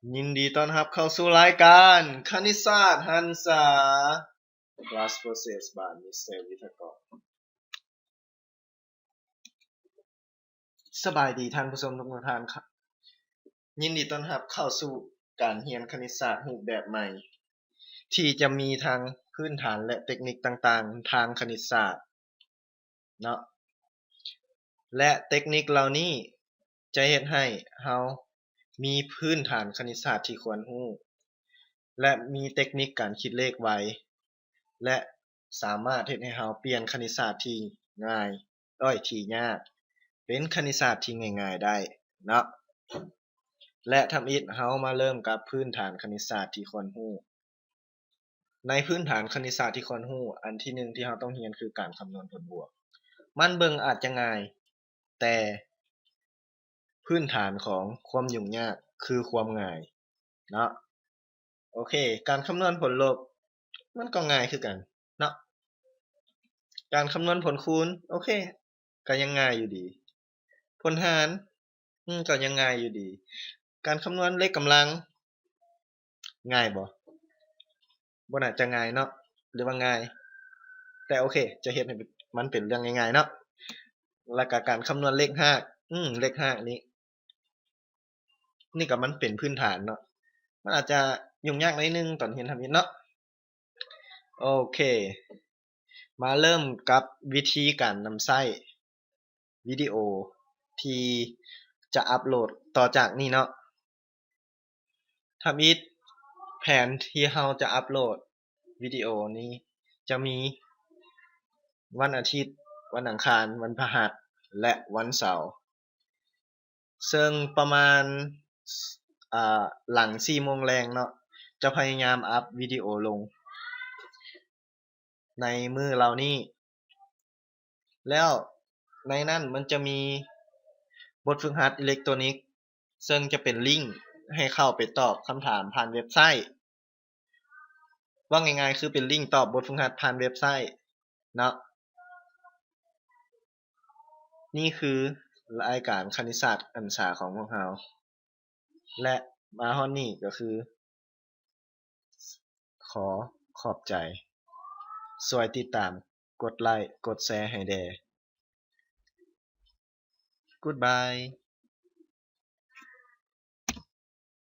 ຍິນດີຕ້ອນຮັບເຂົ້າສູ່ລາຍການຄະນິດສາດຫັນສາ Class Process by ມິສເຕີ ວິທະກອນ. ສະບາຍດີທ່ານຜູ້ຊົມທຸກໆທ່ານ. ຍິນດີຕ້ອນຮັບເຂົ້າສູ່ການຮຽນຄະນິດສາດຮູບແບບໃໝ່ ທີ່ຈະມີທັງພື້ນຖານ ແລະ ເຕັກນິກຕ່າງໆທາງຄະນິດສາດເນາະ ແລະ ເຕັກນິກເຫຼົ່ານີ້ຈະເຮັດໃຫ້ເຮົາມີພື້ນຖານຄະນິດສາດທີ່ຄວນຮູ້ ແລະ ມີເຕັກນິກການຄິດເລກໄວ ແລະ ສາມາດເຮັດໃຫ້ເຮົາປ່ຽນຄະນິດສາດທີ່ງ່າຍ ໂອ້ຍ ທີ່ຍາກ ເປັນຄະນິດສາດທີ່ງ່າຍໆໄດ້ເນາະ. ແລະ ທຳອິດເຮົາມາເລີ່ມກັບພື້ນຖານຄະນິດສາດທີ່ຄວນຮູ້. ໃນພື້ນຖານຄະນິດສາດທີ່ຄວນຮູ້ ອັນທີໜຶ່ງທີ່ເຮົາຕ້ອງຮຽນຄືການຄຳນວນຜົນບວກ. ມັນເບິ່ງອາດຈະງ່າຍ, ແຕ່ພື້ນຖານຂອງຄວາມຫຍຸ້ງຍາກຄືຄວາມງ່າຍເນາະ. ໂອເຄ ການຄຳນວນຜົນລົບ ມັນກໍງ່າຍຄືກັນເນາະ. ການຄຳນວນຜົນຄູນ ໂອເຄ ກໍຍັງງ່າຍຢູ່ດີ. ຜົນຫານ ອືມ ກໍຍັງງ່າຍຢູ່ດີ. ການຄຳນວນເລກກຳລັງ ງ່າຍບໍ່? ບໍ່ໜ້າຈະງ່າຍເນາະ ຫຼືວ່າງ່າຍ? ແຕ່ໂອເຄ ຈະເຮັດໃຫ້ມັນເປັນເລື່ອງງ່າຍໆເນາະ. ແລ້ວກໍການຄຳນວນເລກຮາກ ອືມ ເລກຮາກນີ້ ນີ້ກໍມັນເປັນພື້ນຖານເນາະ, ມັນອາດຈະຫຍຸ້ງຍາກໜ້ອຍໜຶ່ງຕອນຮຽນທຳອິດເນາະ. ໂອເຄ ມາເລີ່ມກັບວິທີການນຳໃຊ້ວິດີໂອທີ່ຈະອັບໂຫຼດຕໍ່ຈາກນີ້ເນາະ. ທຳອິດ ແຜນທີ່ເຮົາຈະອັບໂຫຼດວິດີໂອນີ້ຈະມີວັນອາທິດ, ວັນອັງຄານ, ວັນພະຫັດ ແລະ ວັນເສົາ. ເຊິ່ງປະມານ ອາ ຫຼັງສີ່ໂມງແລງເນາະ ຈະພະຍາຍາມອັບວິດີໂອລົງໃນມື້ເຫຼົ່ານີ້. ແລ້ວໃນນັ້ນມັນຈະມີບົດຝຶກຫັດອີເລັກໂຕຣນິກ ເຊິ່ງຈະເປັນລິ້ງໃຫ້ເຂົ້າໄປຕອບຄຳຖາມຜ່ານເວັບໄຊ. ເວົ້າງ່າຍໆ ຄືເປັນລິ້ງຕອບບົດຝຶກຫັດຜ່ານເວັບໄຊເນາະ. ນີ້ຄືລາຍການຄະນິດສາດຫັນສາຂອງພວກເຮົາ ແລະ ມາຮອດນີ້ກໍຄື ຂໍຂອບໃຈ. ຊ່ວຍຕິດຕາມ, ກົດໄລ້, ກົດແຊໃຫ້ແດ່. Goodbye.